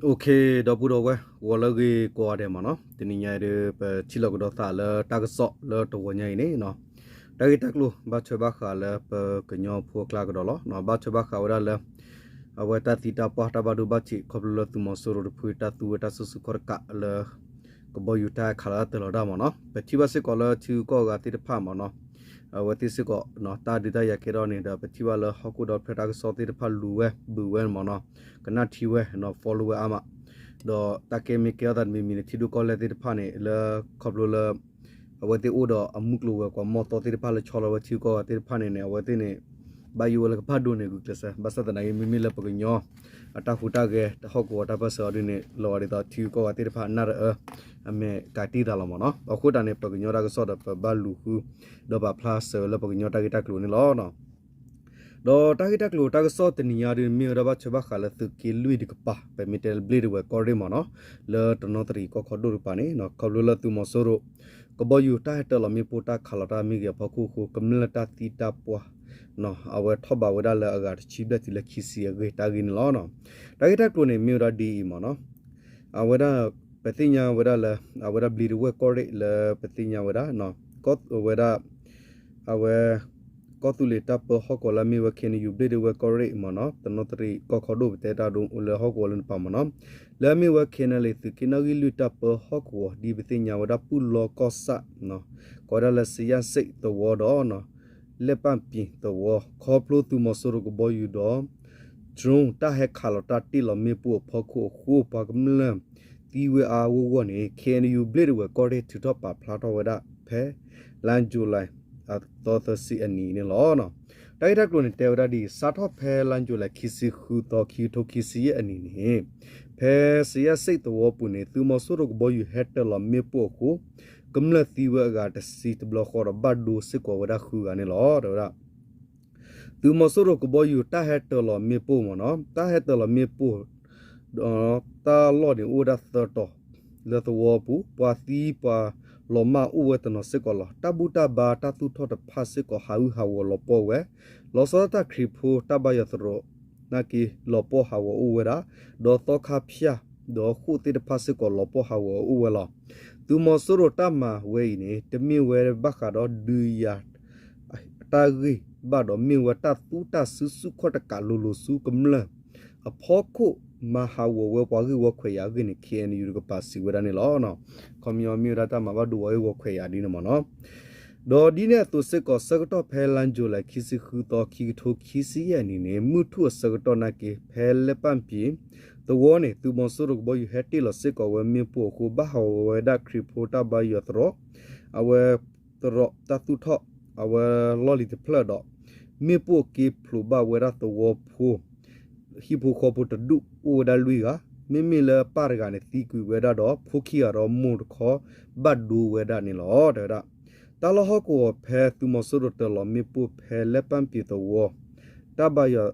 အိၣ်ခ့ ဒီပုၢ်ဒီဝဲၢ် ဂီၤလၢအဂ့ၤကိးဂၤဒဲးမ့ၢ်နီၤ, တနံၤညါအံၤဒီး ပထံၣ်လိာ်ကဒီးသးလၢတၢ်ကစီၣ်လၢတဂီၤညါအံၤန့ၣ်နီၤ, တၢ်ဂ့ၢ်တၢ်ကျိၤဘၣ်ထွဲဘၣ်ဃးလၢပကညီဖိအကျါကဒီးလီၤ. ဘၣ်ထွဲဘၣ်ဃးဝဲဒၣ်လၢ အဝဲတၢ်သံတၢ်ပှၢ်တၢ်ဘၣ်ဒိဘၣ်ထံး ခီဖျိလၢသုးမီၤစိရိၤတဖုတၢ်သူဝဲတၢ်စုဆူၣ်ခီၣ်တကးလၢ ကဘီယူၤတၢ်ဟဲခးလီၤတၢ်တၢၢ်လီၤတၢ်မ့ၢ်နီၤ, ပထံၣ်ဘၣ်စ့ၢ်ကီးလၢထံဂုၤကီၢ်ဂၤသ့ၣ်တဖၣ်မ့ၢ်နီၤ, အဝဲသ့ၣ်စ့ၢ်ကီး တၢ်ဒုးတၢ်ယၤကဲထီၣ်န့ၣ်ဒီး ပထံၣ်ဘၣ်လၢဟီၣ်ခိၣ်ဒီဖျၢၣ်တၢ်ကစီၣ်သ့ၣ်တဖၣ်လူၤဝဲဘုးဝဲမ့ၢ်နီၤ, ကနၣ်ထံဝဲနီၤ follow ဝဲအါမး, ဒီးတၢ်ကဲမ့ၢ်ကဲထီၣ်သးတမံၤမံၤန့ၣ် ထံဒိၣ်ကီၢ်လဲၢ်သ့ၣ်တဖၣ်န့ၣ် လၢခီဖျိလၢ အဝဲသ့ၣ်အိၣ်ဒီးအမုၢ်ကျိၤဝဲၤကွာ်မီၢ်သီသ့ၣ်တဖၣ်လၢဆီလီၤဝဲထံဂုၤကီၢ်ဂၤသ့ၣ်တဖၣ်န့ၣ်န့ၣ် အဝဲသ့ၣ်န့ၣ် ဘၣ်ယိၣ်ဝဲလၢကဘၣ်ဒိန့ၣ်ဂုာ်ကျဲးစၢး, ဘၣ်ဆၣ်သနာ်က့ မ့မ့ၢ်လၢပကညီ အတၢ်ဟူးတၢ်ဂဲၤ ဟီၣ်ကဝီၤတၢ်ပၢၢ်ဆၢအီၤဒ်န့ၣ် လီၤဂာ်ဒ်သိးထံဂုၤကီၢ်ဂၤသ့ၣ်တဖၣ်နၢ်တအၢ အမဲာ်ကးတံၢ်သးလီၤမ့ၢ်နီၤ, အဃိသတးန့ၣ် ပကညီတၢ်ကစီၣ်ဒီးပဘၣ်လူၤဃု ဒီးပာ်ဖျါစၢၤဝဲလၢပကညီတၢ်ဂ့ၢ်တၢ်ကျိၤန့ၣ်လီၤ. ဒီးတၢ်ဂ့ၢ်တၢ်ကျိၤတၢ်ကစီၣ်တနံၤညါဒ်န့ၣ် မ့ၢ်ဝဲဒၣ်ဘၣ်ထွဲဘၣ်ဃးလၢသုးက့လွံၢ်တကပၤ ပမ့ၢ်တဲလၢဘျ့ၣ်ဒဝဲၢ်ကီၢ်ရ့ၣ်မ့ၢ်နီၤ, လၢတနီသရံၣ်ကီၢ်ခီဒိၣ်တကပၤန့ၣ် ခီဖျိလၢသုးမီၤစိရိၤ ကဘီယူၤတၢ်ဟဲတၢၢ်လီၤမ့ၣ်ပိၢ်တၢ်ခးလီၤတၢ်မ့ၢ်ဂ့ၤအဖီခိၣ်အဃိ ကမျၢၢ်တၢ်သံတၢ်ပှၢ် အဝဲထီၣ်ဘးဝဲဒၣ်လၢအဂၤတဆံဘျဲၣ်တုၤလၢခံဆံအဂ့ၢ်တၢ်ဂ့ၢ်န့ၣ်လီၤ. တၢ်ဂ့ၢ်တၢ်ကျိၤန့ၣ် မ့ၢ်ဝဲဒၣ်ဒ်အံၤမ့ၢ်နီၤ, အဝဲဒၣ် ပသ့ၣ်ညါဝဲဒၣ်လၢ အဝဲဒၣ်ဘျ့ၣ်ဒဝဲၢ်ကီၢ်ရ့ၣ်လၢပသ့ၣ်ညါဝဲဒၣ် ဝဲဒၣ် အဝဲ ကီၢ်သူလ့ၤတၢ်ပၢဟီၣ်ကဝီၤလၢအမ့ၢ်ဝဲ ခ့ၣ်အဲၣ်ယူၣ် ဘျ့ၣ်ဒဝဲၢ်ကီၢ်ရ့ၣ်မ့ၢ်နီၤ, တနီသရံၣ်ကီၢ်ခီဒိၣ် ပတဲတၢ်ဒိလၢဟီၣ်ကဝီၤလၢနပၤမ့ၢ်နီၤ, လၢအမ့ၢ်ဝဲ ခ့ၣ်အဲၣ်ယူၣ် သုးက့နီၣ်ဂံၢ်လွံၢ်တၢ်ပၢဟီၣ်ကဝီၤ ဒ်ပသ့ၣ်ညါဝဲဒၣ် ပူၣ်လီကီၢ်ဆၣ် ကိးဝဲဒၣ်လၢ စယၣ်စ့ၣ်သဝီဒီး လဲၣ်ပၣ်ပံၤသဝီ ခီဖျိသုးမီၤစိရိၤကဘီယူၤဒီး drone တၢ်ဟဲခးလီၤတၢ်တ့ၢ်လီၤမ့ၣ်ပိၢ်အဖီခိၣ်အဃိ ပှၤကမျၢၢ်သံဝဲအါအါဂီၢ်ဂီၢ်န့ၣ် ခ့ၣ်အဲၣ်ယူၣ် ဘျ့ၣ်ဒဝဲၢ်ကီၢ်ရ့ၣ် ထုးထီၣ်ပာ်ဖျါထီၣ်ဝဲဒၣ်ဖဲ လါယူၤလံ အသီသၢဆံအနံၤန့ၣ်လီၤ. တၢ်ဂ့ၢ်တၢ်ကျိၤန့ၣ် တဲဝဲဒၣ်ဒ်အံၤ, စးထီၣ်ဖဲလါယူၤလံ ခံဆံဃုသီ ခံကထိခံဆံယဲၢ်အနံၤန့ၣ် ဖဲ စယၣ်စ့ၣ်သဝီပူၤန့ၣ် သုးမီၤစိရိၤကဘီယူၤဟဲတၢၢ်လီၤမ့ၣ်ပိၢ်အဃိ ကမျၢၢ်သံဝဲအဂၤတဆံတဘျီဃီဒီး ဘၣ်ဒိစ့ၢ်ကီးဝဲဒၣ်ဃုဂၤန့ၣ်လီၤ. တဲဝဲဒၣ် သုးမီၤစိရိၤကဘီယူၤတၢ်ဟဲတၢၢ်လီၤမ့ၣ်ပိၢ်မ့ၢ်နီၤ, တၢ်ဟဲတၢၢ်လီၤမ့ၣ်ပိၢ် ဒီးတၢ်လီၢ်န့ၣ်အိၣ်ဝဲဒၣ်သၢတီၤ လၢသဝီပူၤ, ပှၤသံပှၤလီၤမၢ်အိၣ်ဝဲတနီၤစ့ၢ်ကီးလီၤ. တၢ်ဘူၣ်တၢ်ဘါတၢ်သူၣ်ထီၣ်တဖၣ်စ့ၢ်ကီး ဟးဂူာ်ဟးဂီၤလီၤပှီၢ်ဝဲ, လီၤဆီဒၣ်တၢ်ခရံာ်ဖိတၢ်ဘါယွၤသရိာ် နာ်က့ လီၤပှီၢ်ဟးဂီၤအိၣ်ဝဲဒၣ်, ဒီးသီခါဖၠၣ် ဒီးဃိၣ်သ့ၣ်တဖၣ်စ့ၢ်ကီးလီၤပှီၢ်ဟးဂီၤအိၣ်ဝဲလီၤ. သုးမီၤစိရိၤတၢ်မၤဝဲအံၤန့ၣ် တမ့ၢ်ဝဲဘၣ်ဃးဒီးဒုးယၤ တၢ်ဂ့ၢ်ဘၣ်ဒီး မ့ၢ်ဝဲတၢ်သူတၢ်စုဆူၣ်ခီၣ်တကးလိၤလိၤဆူကမျၢၢ်အဖီခိၣ် မၤဟးဂီၤဝဲပှၤဂ့ၢ်ဝီခွဲးယာ်အဂ့ၢ်န့ၣ် ခ့ၣ်အဲၣ်ယူၣ် တကပၤစံးဝဲဒၣ်န့ၣ်လီၤ. ခီပညီမ့ၢ်ဝဲဒၣ်တၢ်မၤဘၣ်ဒိဝဲဂ့ၢ်ဝီခွဲးယာ်ဒ်န့ၣ်မ့ၢ်နီၤ. ဒီးဒ်န့ၣ်အသိးစ့ၢ်ကီး ဆၢကတီၢ်ဖဲလါယူၤလံ ခံဆံဃုသီ ခံကထိခံဆံယဲၢ်နံၤန့ၣ် မုၢ်ထူၣ်အဆၢကတီၢ်နာ်က့ ဖဲလဲၣ်ပၣ်ပံၤသဝီန့ၣ် သုးမီၤစိရိၤကဘီယူၤဟဲတ့ၢ်လီၤစ့ၢ်ကီးဝဲမ့ၣ်ပိၢ်အဃိ ဘၣ်ဟးဂီၤဝဲဒၣ်ခရံာ်ဖိတၢ်ဘါယွၤသရိာ် အဝဲ သရိာ်တၢ်သူၣ်ထီၣ် အဝဲလီၢ်လံၤတဖျၢၣ်ဒီး မ့ၣ်ပိၢ်က့ၤဖျိးဘၣ်ဝဲဒၣ်သဝီဖိ ဟံၣ်ဖိဃီဖိတဒူၣ်အိၣ်ဝဲဒၣ်လွံၢ်ဂၤ, မ့မ့ၢ်လၢပၢ်တဂၤန့ၣ် သံကွံာ်ဝဲဒၣ်ဒီး ဖိခံဂၤဒီးမိၢ်တခီ ဘၣ်ဒိဝဲဒၣ်န့ၣ်လီၤ. တဲဝဲဒၣ် တၢ်လီၢ်ဟီၣ်ကဝီၤဖဲသုးမီၤစိရိၤတၢၢ်လီၤမ့ၣ်ပိၢ်ဖဲလဲၣ်ပၣ်ပံၤသဝီ တၢ်ဘါယွၤ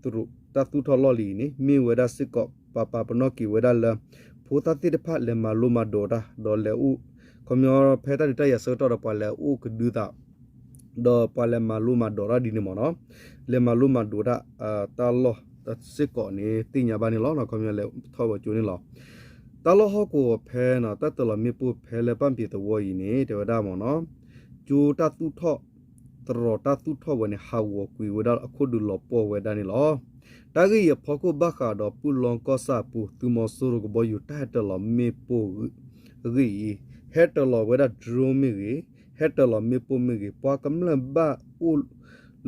သရိာ်တၢ်သူၣ်ထီၣ်လီၢ်လံၤအံၤန့ၣ် မ့ၢ်ဝဲဒၣ်စ့ၢ်ကီး ပာ်ပာ်ပနီၣ်က့ၤဝဲဒၣ်လၢ ဖိသၣ်သ့ၣ်တဖၣ်လဲၤမၤလိမၤဒိးတၢ် ဒီးလဲၤအိၣ် ခီပညီဖဲတၢ်ဒုးတၢ်ယၤဆၢကတီၢ်ဒီး ပှၤလဲၤအိၣ်ကဒုသး ဒီးပှၤလဲၤမၤလိမၤဒိးတၢ်ဒ်န့ၣ်မ့ၢ်နီၤ, လဲၤမၤလိမၤဒိးတၢ် တၢ်လီၢ်စ့ၢ်ကီးန့ၣ် သ့ၣ်ညါဘၣ်န့ၣ်လီၤ. ခီပညီလဲၤထီၣ်ဝဲကၠိန့ၣ်လီၤ. တၢ်လီၢ်ဟီၣ်ကဝီၤဖဲ တၢ်တၢၢ်လီၤမ့ၣ်ပိၢ်ဖဲလဲၣ်ပၣ်ပံၤသဝီအံၤန့ၣ် တဲဝဲဒၣ်မ့ၢ်နီၤ, ကၠိတၢ်သူၣ်ထီၣ် သရိာ်တၢ်သူၣ်ထီၣ်ဝဲန့ၣ် ဟးဂီၤကွံာ်ဝဲဒၣ်အခိၣ်ဒုးလီၤပှီၢ်ဝဲဒၣ်န့ၣ်လီၤ. တၢ်ဂ့ၢ်အံၤအဖီခိၣ်ဘၣ်ဃးဒီး ပူၣ်လီကီၢ်ဆၣ်အပူၤ သုးမီၤစိရိၤကဘီယူၤတၢ်ဟဲတၢၢ်လီၤမ့ၣ်ပိၢ်အဂ့ၢ်အံၤ, ဟဲတၢၢ်လီၤဝဲဒၣ် drone မ့ၢ်ဂ့ၤ, ဟဲတၢၢ်လီၤမ့ၣ်ပိၢ်မ့ၢ်ဂ့ၤ, ပှၤကမျၢၢ်ဘၣ်အိၣ်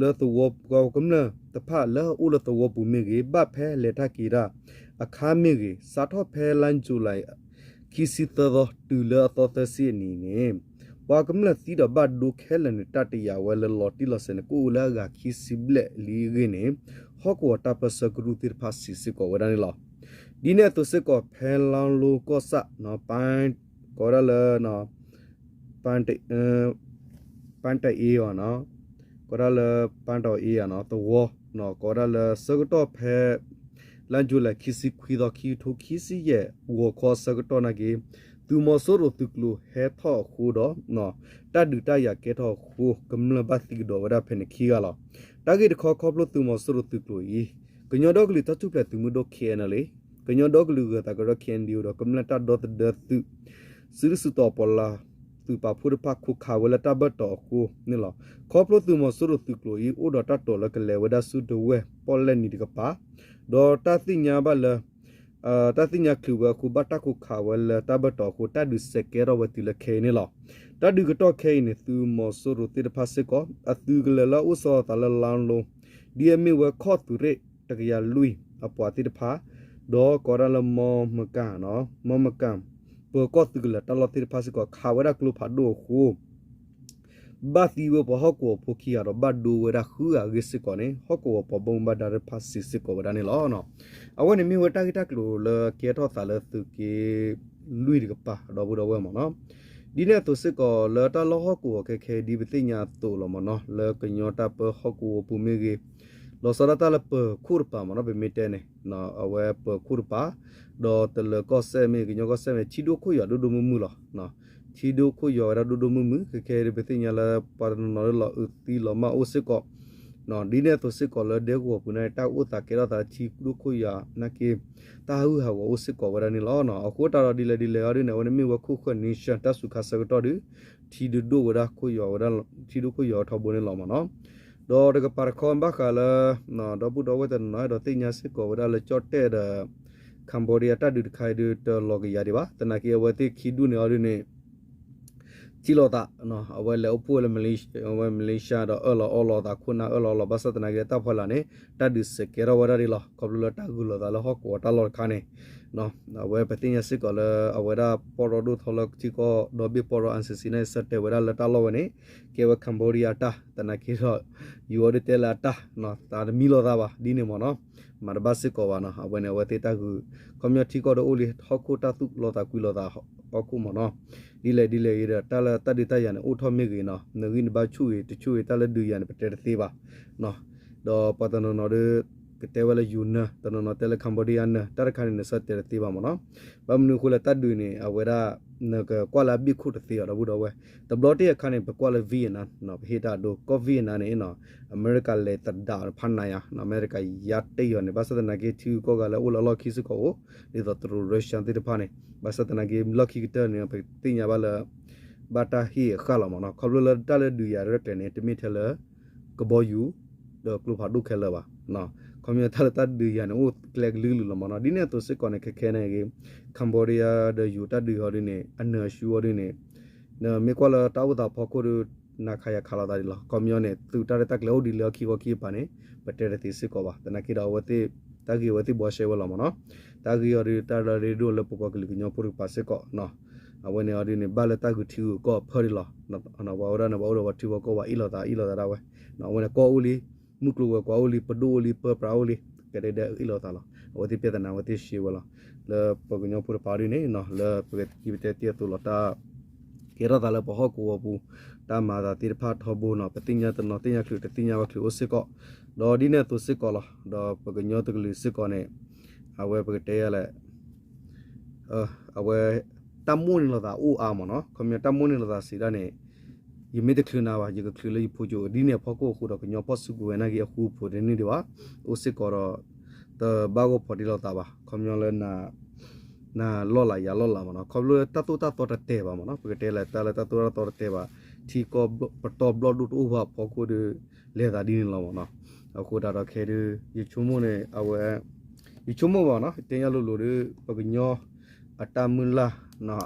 လၢသဝီ ပှၤကမျၢၢ်တဖၣ်လၢအအိၣ်လၢသဝီပူၤမ့ၢ်ဂ့ၤ, ဘၣ်ဖဲလဲၤတၢ်က့ၤတၢ်အခါမ့ၢ်ဂ့ၤ, စးထီၣ်ဖဲလါယူၤလံ ခံဆံသၢသီ တုၤလၢအသီသၢဆံအနံၤန့ၣ် ပှၤကမျၢၢ်သံဒီးဘၣ်ဒိခဲလၢာ်န့ၣ် တၢ်တယာ်ဝဲလၢလီၤတံၢ်လီၤဆဲးန့ၣ် ကအိၣ်လၢအဂၤခံဆံဘျဲၣ်လံအဂ့ၢ်န့ၣ် ဟီၣ်ကဝီၤတၢ်ပၢၢ်ဆၢကရူၢ်သ့ၣ်တဖၣ်စံးစ့ၢ်ကီးဝဲဒၣ်န့ၣ်လီၤ. ဒ်န့ၣ်အသိးစ့ၢ်ကီး ဖဲလါလိကီၢ်ဆၣ် ကိးဝဲဒၣ်လၢ ပၣ်တအ့ ကိးဒၣ်လၢ ပၣ်တအ့အီၤသဝီ ကိးဝဲဒၣ်လၢဆၢကတီၢ်ဖဲ လါယူၤလံ ခံဆံခွံသီ ခံကထိခံဆံယဲၢ် ဂီၤခီဆၢကတီၢ်နာ်က့ သုးမီၤစိရိၤသုးကျိၤဟဲထီၣ်အဃိဒီး တၢ်ဒုးတၢ်ယၤကဲထီၣ်အဃိ ကမျၢၢ်ဘၣ်သံကဒီးဝဲဒၣ်ဖဲန့ၣ်ခံဂၤလီၤ. တၢ်ဂ့ၢ်တခီ ခီဖျိသုးမီၤစိရိၤသုးကျိၤအံၤ ကညီဒီကလုာ်တၢ်ထူၣ်ဖျဲးသုးမုၢ်ဒိၣ် ခ့ၣ်အဲၣ်ယူၣ် လၢ ကညီဒီကလုာ်ဂၢၤသးကရၢ K N D O ဒီးကမျၢၢ်တၢ်ဒီသဒၢသုး စုဒုၣ်စုတီၤပှၤလၢ သုးပာ်ဖှိၣ်တဖၣ်ခိးခးဝဲလၢတၢ်ဘၢၣ်တီၤအဃိန့ၣ်လီၤ. ခီဖျိသုးမီၤစိရိၤသုးကျိၤအံၤ အိၣ်ဒီးတၢ်တိာ်လၢကလဲၤဝဲဒၣ်ဆူဒဝဲၢ်ပီၣ်လဲၣ်နံၤတကပၤ, ဒီးတၢ်သ့ၣ်ညါဘၣ်လၢ တၢ်သ့ၣ်ညါချုးဝဲအဃိ ဘၣ်တၢ်ခိးခးဝဲလၢတၢ်ဘၢၣ်တီၤအဃိ တၢ်ဒုးစဲးကဲထီၣ်ဝဲတုၤလၢခဲအံၤန့ၣ်လီၤ. တၢ်ဒုးကတီၢ်ခဲအံၤန့ၣ် သုးမီၤစိရိၤသ့ၣ်တဖၣ်စ့ၢ်ကီး အသုးကလၢၤလၢအအိၣ်ဆီလီၤသးလၢ လါလီ ဒ်အမ့ၢ်ဝဲခီၣ်သုးရ့ၣ်တကယၤလွံၢ်အပှၤသ့ၣ်တဖၣ် ဒီးကိးဒၣ်လၢ မီမကၣ် မီမကၣ် ပၢၤကီၢ်သုးကလၢၤတၢ်လီၢ်သ့ၣ်တဖၣ်စ့ၢ်ကီး ခးဝဲဒၣ်ကျိဖးဒိၣ်အဃိ ဘၣ်သံဝဲပှၤဟီၣ်ကဝီၤဖိခံဂၤဒီး ဘၣ်ဒိဝဲဒၣ်ဃုဂၤအဂ့ၢ်စ့ၢ်ကီးန့ၣ် ဟီၣ်ကဝီၤပှၤဘၣ်မူဘၣ်ဒါသ့ၣ်တဖၣ်စံးစ့ၢ်ကီးဝဲဒၣ်န့ၣ်လီၤ. အဝဲန့ၣ်မ့ၢ်ဝဲတၢ်ဂ့ၢ်တၢ်ကျိၤလၢကဲထီၣ်သးလၢသုးက့လွံၢ်တကပၤ ဒီပုၢ်ဒီဝဲၢ်မ့ၢ်နီၤ. ဒ်န့ၣ်အသိးစ့ၢ်ကီးလၢတၢ်လီၢ်ဟီၣ်ကဝီၤခဲခဲဒ်ပသ့ၣ်ညါအသိးလီၤမ့ၢ်နီၤ လၢကညီတၢ်ပၢဟီၣ်ကဝီၤပူၤမ့ၢ်ဂ့ၤ လီၤဆီဒၣ်တၢ်လၢပၢၤခိၣ်တပၤမ့ၢ်နီၤ ပမ့ၢ်တဲန့ၣ် အဝဲပၢၤခိၣ်တပၤ ဒီးတလၢၤကီၢ်စဲၣ်မ့ၢ် ကညီကီၢ်စဲၣ်မ့ၢ် ထံဒိၣ်ခိၣ်ယွၤဒိၣ်ဒိၣ်မုၢ်မုၢ်လီၤ. ထံဒိၣ်ခိၣ်ယွၤဝဲဒၣ်ဒိၣ်ဒိၣ်မုၢ်မုၢ် ခဲခဲဒ်ပသ့ၣ်ညါလၢပှၤတနီၤနီၤလၢလီၤအုးသံလီၤမၢ်အိၣ်စ့ၢ်ကီး ဒ်န့ၣ်အသိးစ့ၢ်ကီးလၢဒဲကဝီၤပူၤန့ၣ် တၢ်အိၣ်သးကဲထီၣ်သးလၢထံဒိၣ်ခိၣ်ယွၤနာ်က့ တၢ်ဟးဂူာ်ဟးဂီၤအိၣ်စ့ၢ်ကီးဝဲဒၣ်န့ၣ်လီၤ. အဃိသတးဒီးဒ်လဲၣ်ဒ်လဲၣ်အီၤဒ်န့ၣ် အဝဲန့ၣ်မ့ၢ်ဝဲခိၣ်ဃၢၤ nation တၢ်စူၤခါဆၢကတီၢ်ဒီး ထံဒုးဒိၣ်ဝဲဒၣ် ထံဒိၣ်ခိၣ်ယွၤထီဘိန့ၣ်လီၤမ့ၢ်နီၤ. ဒီးတကပၤတခီဘၣ်ဃးလၢ ဒီပုၢ်ဒီဝဲၢ်တနီၤနီၤ အဲၣ်ဒိးသ့ၣ်ညါစ့ၢ်ကီးဝဲဒၣ်လၢကၠီၣ်တဲၣ်ဒီး Cambodia တၢ်ဒုးတခါအံၤဒုးတလီၤကယၤဒံးဘၣ်. သနာ်က့အဝဲသ့ၣ်ခံဒူၣ်န့ၣ်အီၤဒ်န့ၣ် ထံၣ်လိာ်သး အဝဲလဲၤအိၣ်ဖှိၣ်ဝဲလၢ အဝဲ Malaysia ဒီးအၢၣ်လီၤအီလီၤသး ခိၣ်နၢ်အၢၣ်လီၤအီလီၤ ဘၣ်ဆၣ်သနာ်က့လၢတၢ်ဖီလာ်န့ၣ် တၢ်ဒုးစဲးကဲထီၣ်ဝဲဒၣ်ဒ်လီၤ. ခီဖျိလၢတၢ်ဂုာ်လိာ်သးလၢဟီၣ်ကဝီၤတၢ်လီၢ်တခါန့ၣ် အဝဲပသ့ၣ်ညါစ့ၢ်ကီးလၢ အဝဲဒၣ်ပီၢ်ဒီဒိၣ်ထီလၢထံကီၢ်ဒီဘ့ၣ်ပီၢ်ဒီ ICC န့ၣ် ဆၢတဲာ်ဝဲဒၣ်လၢတၢ်လီၢ်ဝဲန့ၣ် ကဲဝဲ Cambodia တၢ် သနာ်က့ဒီး ယူၤအီၤဒုးတဲလၢအတၢ် သးတမံလိာ်သးဘၣ် ဒ်န့ၣ်မ့ၢ်နီၤ မၤတဘၣ်စ့ၢ်ကီးဘၣ်နီၤ အဝဲန့ၣ် အဝဲသ့ၣ်တၢ်ဂုာ် ခီပညီထံကီၢ်ဒီးအိၣ်လံ ဟီၣ်ခိၣ်တၢ်သူၣ်လီၤသးကွံလိာ်သးဟီၣ်ခိၣ်မ့ၢ်နီၤ ဒ်လဲၣ်ဒ်လဲၣ်ဂ့ၤဒီး တၢ်လၢတၢ်ဒုးတၢ်ယၤန့ၣ် အိၣ်ထီၣ်မ့ၢ်ဂ့ၤနီၤ နဂံၢ်နဘါဆူၣ်ဂ့ၤ တဆူၣ်ဂ့ၤ တၢ်လၢဒုးယၤန့ၣ် ပတဲတသ့ဘၣ် ဒီးပှၤတနီၤနီၤဒီး ကတဲဝဲလၢယူၤနၢၤ တနီၤနီၤတဲလၢ Cambodia နၢၤ တၢ်တခါန့ၣ် နဆၢတဲာ်တသ့ဘၣ်မ့ၢ်နီၤ ဘၣ်မနုၤအဃိလဲၣ် တၢ်ဒုးန့ၣ် အဝဲဒၣ် နကကွၢ်လၢအဘ့ၣ်ခိၣ်တသ့ဘၣ် ဒီပုၢ်ဒီဝဲၢ် တဘျီတ့ၢ်အခါန့ၣ် ပကွၢ်လၢ Vietnam ပဟ့ၣ်တၢ်အဒိ ကီၢ် Vietnam န့ၣ် အမဲရကၤလဲၤသဒၣ်အီၤဖးနးယါ အမဲရကၤယါတ့ၢ်အီၤန့ၣ် ဘၣ်ဆၣ်သနာ်က့ ထံဂုၤကီၢ်ဂၤလၢအိၣ်လၢအလီၢ်ခံစ့ၢ်ကီးအိၣ် ဒ်သိးတရူး Russia သ့ၣ်တဖၣ်န့ၣ် ဘၣ်ဆၣ်သနာ်က့ လီၢ်ခံကတၢၢ်န့ၣ် ပသ့ၣ်ညါဘၣ်လၢ ဘၣ်တၢ်ဟ့ၣ်အဃၣ်လီၤမ့ၢ်နီၤ ခီဖျိလၢတၢ်လၢဒုးယၤရဲၣ်ကျဲၤန့ၣ် တမ့ၢ်ထဲလၢ ကဘီယူၤ ဒီးကျိဖးဒိၣ်ခဲလၢာ်ဘၣ် ခီပညီတၢ်လၢတၢ်ဒုးယၤန့ၣ် အိၣ်ကျဲကလုာ်ကလုာ်လီၤမ့ၢ်နီၤ ဒ်န့ၣ်အသိးစ့ၢ်ကီးန့ၣ် ခဲခဲန့ၣ်ဂ့ၤ Cambodia ဒီးယူၤတၢ်ဒုးအီၤဒ်န့ၣ် အနၢၤအရှူအီၤဒ်န့ၣ် နမ့ၢ်ကွၢ်လၢတၢ်အိၣ်သးဖီခိၣ်ဒီး နၤခးယၤခးလိာ်သးဒ်လီၤ ခီပညီန့ၣ် သုးတၢ်ရဲၣ်တၢ်ကျဲၤအိၣ်ဒ်လဲၣ်အီၤခံခီခံကပၤန့ၣ် ပတဲတသ့စ့ၢ်ကီးဘၣ် သနာ်က့ဒီးအဝဲသ့ၣ် တၢ်ဂ့ၢ်အဝဲသ့ၣ်ဘှီရှဲဝဲလီၤမ့ၢ်နီၤ တၢ်ဂ့ၢ်အီၤဒ်တၢ်လၢရ့ဒိၣ်လၢပပှၤကလုာ်ကညီဖိတကပၤစ့ၢ်ကီး အဝဲန့ၣ်အီၤဒ်န့ၣ် ဘၣ်လၢတၢ်ဂုာ်ထံဂုာ်ကီၢ်အဖၢဒ်လီၤ ပှၤဝဲဒၣ်န့ၣ် ပှၤအိၣ်ဒီးပှၤထံပှၤကီၢ်ပှၤအ့ၣ်လိာ်သးအ့ၣ်လိာ်သးဒၣ်ဝဲ အဝဲန့ၣ် ကီၢ်အိၣ်လံ မုၢ်ကျိၤဝဲၤကွာ်အိၣ်လံ ပဒိၣ်အိၣ်လံ ပၢပြးအိၣ်လံ ကဲဒဲဒဲအ့ၣ်လိာ်သးလီၤ အဝဲသ့ၣ်ပြဿနာအဝဲသ့ၣ်ရှဲဝဲလီၤ လၢပှၤကညီဖိတကပၤဒ်န့ၣ် လၢပကတဲတဲအသိးလီၤတၢ် ကဲထီၣ်သးလၢပဟီၣ်ကဝီၤပူၤ တၢ်မၤသးသ့ၣ်တဖၣ်ထီဘိနီၤ ပသ့ၣ်ညါတနီၤသ့ၣ်ညါချုးတသ့ၣ်ညါဝဲချုးအိၣ်စ့ၢ်ကီး ဒီးဒ်န့ၣ်အသိးစ့ၢ်ကီးလီၤ ဒီးပကညီတကလုာ်စ့ၢ်ကီးန့ၣ် အဝဲပကတဲယၤလဲၣ် အဝဲ တၢ်မိၣ်န့ၢ်လိာ်သးအိၣ်အါမ့ၢ်နီၤ ခီပညီတၢ်မိၣ်န့ၢ်လိာ်သးစံးဒၣ်န့ၣ် ယမ့ၢ်တချုးနၤဘၣ် ယကချုးလၢယဖိကၠိ ဒ်န့ၣ်အဖီခိၣ်အဃိဒီး ကညီဖီၣ်စုကဝဲၤနာ်က့အဃူအဖိးတန့ၢ်ဒံးဘၣ် အိၣ်စ့ၢ်ကီးဒီး တဘၣ်ဂီၢ်ဖီၣ်တ့ၢ်လိာ်သးဘၣ် ခီပညီလၢ နၤလီၢ်လၤယၤလီၢ်လၤမ့ၢ်နီၤ ခီဖျိလၢတၢ်သိၣ်တၢ်သီတတဲာ်ဘၣ်မ့ၢ်နီၤ ပကတဲလဲၣ်တၢ်လၢတၢ်သိၣ်တၢ်သီတတဲာ်ဘၣ် ထံကီၢ်ပတီၢ်ဘျီၣ်ဒိၣ်တအိၣ်ဘၣ်အဖီခိၣ်ဒီး လဲၤသးဒ်န့ၣ်လီၤမ့ၢ်နီၤ အဃိသတးဒီးခဲဒုး ယဆိကမိၣ်န့ၣ် အဝဲ ယဆိကမိၣ်ဘၣ်နီၤ တဲညါလိၤလိၤဒီး ပကညီ အတၢ်မုၢ်လၢ်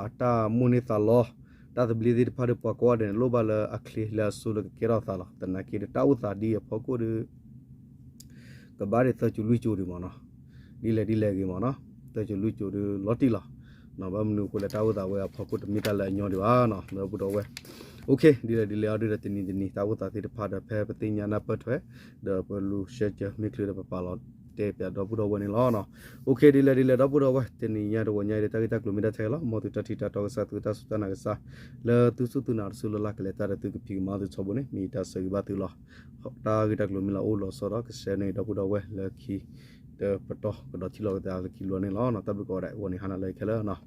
အတၢ်မိၣ်န့ၢ်သးလီ တၢ်သဘျ့သ့ၣ်တဖၣ်ဒီးပှၤကိးဂၤဒဲးန့ၣ် လိၣ်ဘၣ်လၢအချ့လၢအစိလၢကကဲထီၣ်သးလီၤ သနာ်က့ဒီးတၢ်အိၣ်သးဒ်အဖီခိၣ်ဒီး ကဘၣ်ဒံးသၢကၠိလွံၢ်ကၠိဒံးမ့ၢ်နီၤ ဒ်လဲၣ်ဒ်လဲၣ်ဂ့ၤမ့ၢ်နီၤ သၢကၠိလွံၢ်ကၠိဒီးလီၤတံၢ်လီၤ ဘၣ်မနုၤအဃိလဲၣ် တၢ်အိၣ်သးဝဲအဖီခိၣ်တမ့ၢ်တၢ်လၢအညီဒံးဘၣ် ဒီပုၢ်ဒီဝဲၢ် OK ဒ်လဲၣ်ဒ်လဲၣ်အီၤဒုးဒီးတနံၤတနံၤ တၢ်အိၣ်သးသ့ၣ်တဖၣ်ဒီးဖဲပသ့ၣ်ညါနၢ်ပၢၢ်ထွဲ ဒီးပလူၤရှဲကၢမ့ၢ်ချုးဒီးပပာ်လီၤတဲပၠးဒီပုၢ်ဒီဝဲၢ်န့ၣ်လီၤ OK ဒ်လဲၣ်ဒ်လဲၣ်ဒီပုၢ်ဒီဝဲၢ် တနံၤညါတဝီညါအံၤဒီးတၢ်ဂ့ၢ်တၢ်ကျိၤမ့ၢ်ဒၣ်ထဲလီၤ မ်သုတၢ်ထံၣ်တၢ်တီကစၢ် သုတၢ်စူၢ်တၢ်နာ်ကစၢ် လၢသုစူၢ်သုနာ်တစူၢ်လၢ်လၢ်ကလဲၤတၢ်ဒီးသုကဖံးကမၤသုထီဘိန့ၣ် မ့ၢ်ယတၢ်ဆၢဂ့ၤဘၣ်သုလီၤ တၢ်ဂ့ၢ်တၢ်ကျိၤမ့ၢ်လၢအိၣ်လီၤဆီဒီးကဆှဲန့ၢ်ဒီပုၢ်ဒီဝဲၢ်လၢခံ ဒီးပတီၢ်ကဒီးထံၣ်လိာ်ကသးလၢခံလီၤန့ၣ်လီၤ တၢ်ဘျုးကိးဂၤဒဲး ဂီၤန့ၣ်ဟါနၤလၢခဲလၢာ်